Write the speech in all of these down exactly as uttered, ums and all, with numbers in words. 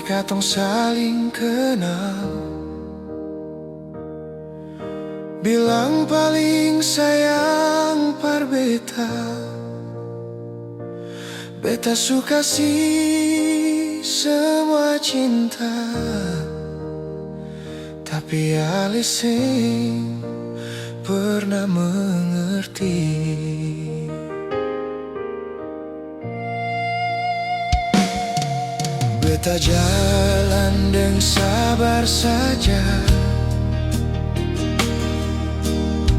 katong saling kenal. Bilang paling sayang par beta, beta su kasi semua cinta, tapi ale seng pernah mengerti. Beta jalan deng sabar saja,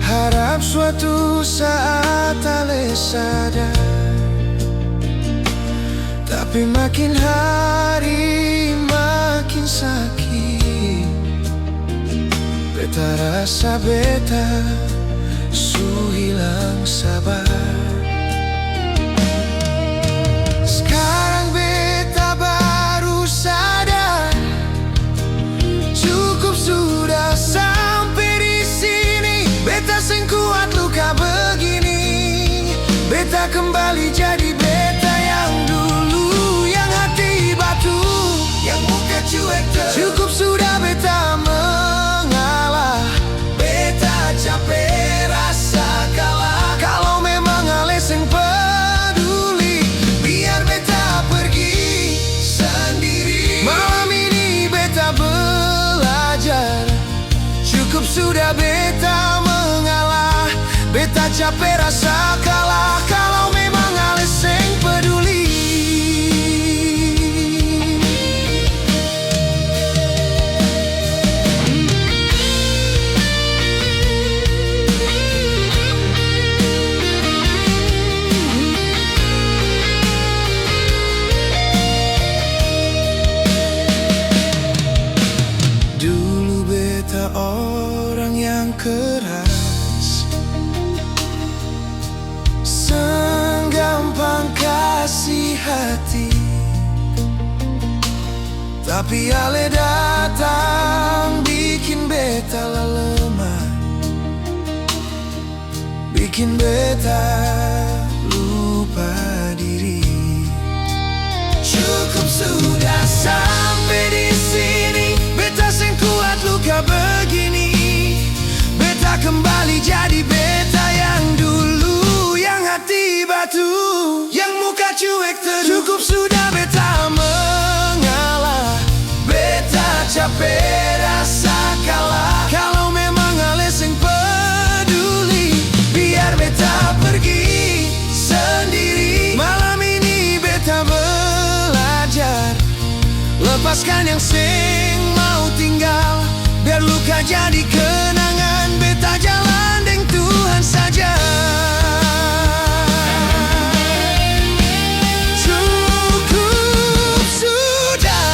harap suatu saat ale sadar. Tapi makin hari makin sakit, beta rasa beta su hilang sabar. Skarang beta baru sadar, cukup sudah sampe di sini. Beta seng kuat luka begini. Beta kembali jadi beta yang dulu, yang hati batu, yang muka cuek terus. Cukup sudah beta mengalah. Beta cape rasa kalah. Kalo memang ale seng peduli, biar beta pergi sendiri. Malam ini beta belajar, cukup sudah beta mengalah. Beta cape rasa kalah. Kalo memang ale seng peduli. Dulu beta orang yang keras, seng gampang kasi hati. Tapi ale datang bikin beta lalema, bikin beta lupa diri. Cukup sudah sampe di sini, beta seng kuat luka begini. Beta kembali jadi beta yang dulu, yang hati batu, yang muka cuek terus. Cukup sudah beta mengalah, beta cape rasa kalah. Kalo memang ale seng peduli, biar beta pergi sendiri. Malam ini beta belajar, lepaskan yang seng mau tinggal. Biar luka jadi kenangan, beta jalan deng Tuhan saja. Cukup sudah,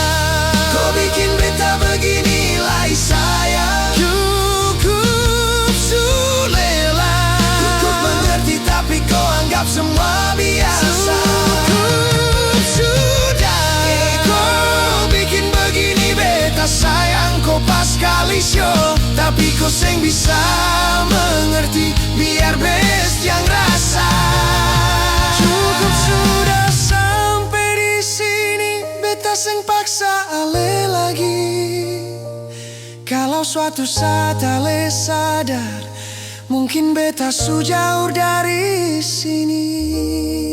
ko bikin beta begini lai sayang. Cukup su lela. Cukup mengerti tapi ko anggap semua biasa. Cukup sudah. Ko bikin begini beta sayang, ko pas skali sio, tapi ko seng bisa mengerti, biar bes yang rasa. Cukup sudah sampe di sini, beta seng paksa ale lagi. Kalau suatu saat ale sadar, mungkin beta su jauh dari sini.